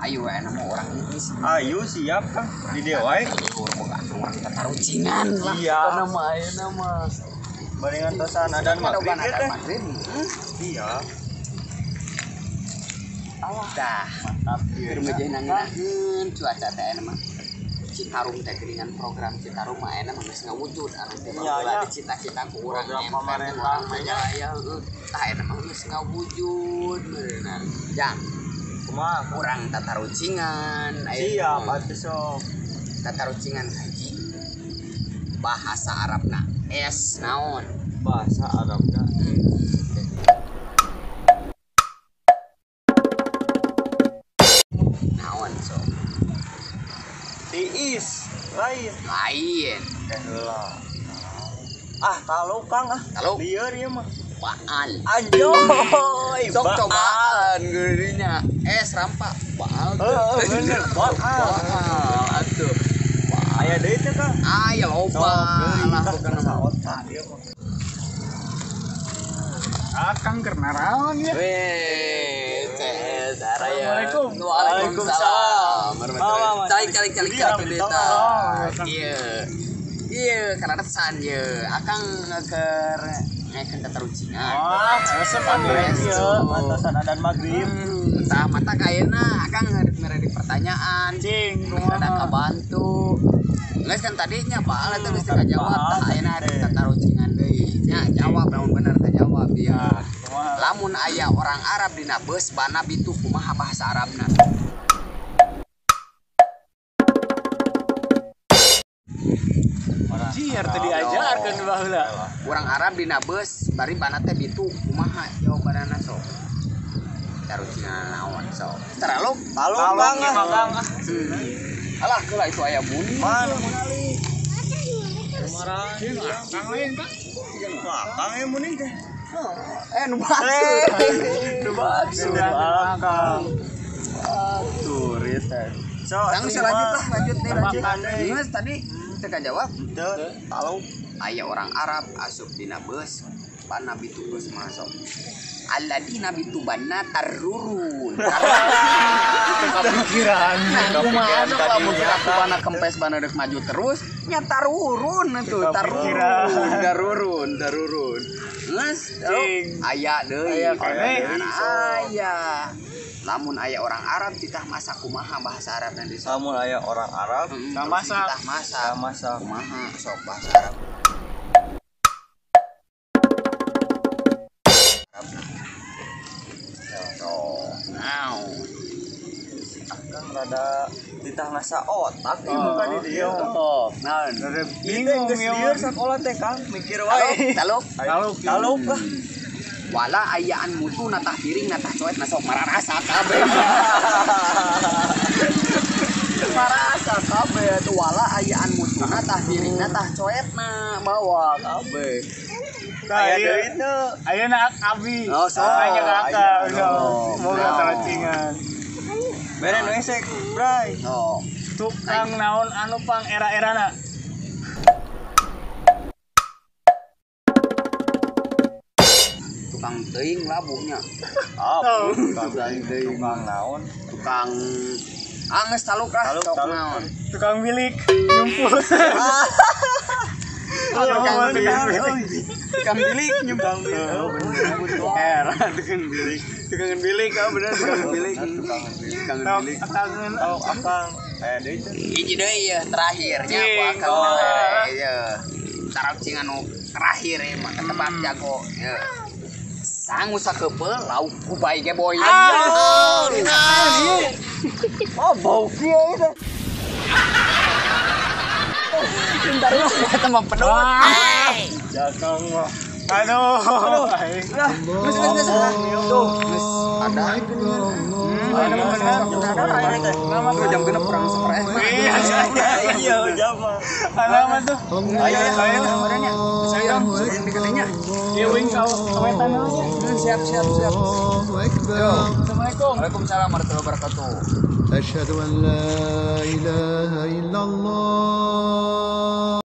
Ayo we mah urang geus. Ayo siap Kang. Di dieu wae. Urang tatarucingan lah. Iya. Kana mah ayeuna mah. Bari ngantosan adan maghrib teh. Iya. Tah, mantap ieu. Keur mejeh nangeunaheun cuaca teh ayeuna mah. Citarum teh geuningan program Citarum mah ayeuna mah geus ngawujud anu teh baheula dicita-cita ku urang pemerintah urang Majalaya heueuh. Tah ayeuna mah geus ngawujud meureunna. Jang, kumaha urang tatarucingan ayeuna. Siap atuh sok. Tatarucingan haji. Bahasa Arabna es naon? Bahasa Arabna naon sok? Tiis lain. Lain. Heula. Ah, taluk Kang ah. Taluk. Lieur ieu mah. Baal. Anjoy. Sok cobaan geudinya. Es rampak baal. Heeh, bener. Baal. Baal atuh. Aya deui teh Kang. Aya loba lah bukan otak ieu mah. Akang keur naraon ya. Weh, Saraya. Assalamualaikum. Waalaikumsalam. Calik calik calik calik eta. Iya. Iya, kararesan ye. Akang keur ngaikeun tatarucingan. Ah, resep atuh ieu. Antosan adan magrib. Tah mata kayeuna akang mere di pertanyaan. Cing, rada kabantu. Geus kan tadinya baal eta geus kajawab tah ayeuna ada tatarucingan deui. Nya jawab lamun bener teh jawab dia. Lamun aya orang Arab dina beus bana bitu kumaha bahasa Arabna? Jiar teu diajarkeun baheula. Urang Arab dina beus bari bana teh bitu kumaha jawabanana sok? Tarucingan naon sok? Terlalu taluk Kang. Alah keula itu aya bunyi. Mana munali? Kang lain Kang. Kang ieu muni teh. Nu batur. Nu batur. Kang. Batur ieu teh. So, lanjut lah, lanjut nih lanjut. Geus tadi teu kajawab. Teu, taluk. Aya orang Arab asup dina beus, bana bitu geus masuk. Alladina bitubanna tarurun. Kepikiran. Nah, kumaha sok lamun aku bana kempes bana deuk maju terus, nya tarurun atuh, tarurun, darurun, darurun. Geus, aya deui. Aya. Lamun aya orang Arab titah masak kumaha bahasa Arabna di sok. Lamun aya orang Arab masak, titah masak, masak kumaha sok bahasa Arab. Naon? Akang rada ditah ngasa otak ieu bukan di dieu. Naon? Bingung geus lieur sakola teh Kang, mikir wae. Taluk, taluk, taluk lah. Wala ayaan mutu natah piring natah coet na sok mararasa kabeh. Marasa kabeh tuh wala ayaan mutu natah piring natah coet na bawa kabeh. Aya deui teu. Ayeuna abi. Oh, sok. Aya ka akang. Moga taracingan. Bere nu esek, Bray. Oh. Tukang naon anu pang era-erana? Tukang teuing labuhnya. Oh, tukang teuing. Tukang naon? Tukang angeus taluk lah, sok naon. Tukang milik nyumput. Tukang bilik. Tukang bilik nyumput. Era tukang bilik. Tukang bilik, oh bener tukang bilik. Tukang bilik. Oh, akang. Deui teh. Hiji deui ya terakhirnya aku akang ya. Tarucingan anu terakhir ya mah ketebak jago ya. Sangu sakeupel lauk kubai ge boy. Oh, bau kieu teh. Bentar eta mah pedot. Jakang mah. Aduh. Udah, geus geus tuh, geus ada. Ada tuh jam genep kurang seperempat. Iya, jam mah. Ada tuh. Ayo ayo badannya. Saya dikatanya. Ieu wing kawetan nya. Siap siap siap. Yo. Assalamualaikum. Waalaikumsalam warahmatullahi wabarakatuh. Asyhadu an la ilaha illallah.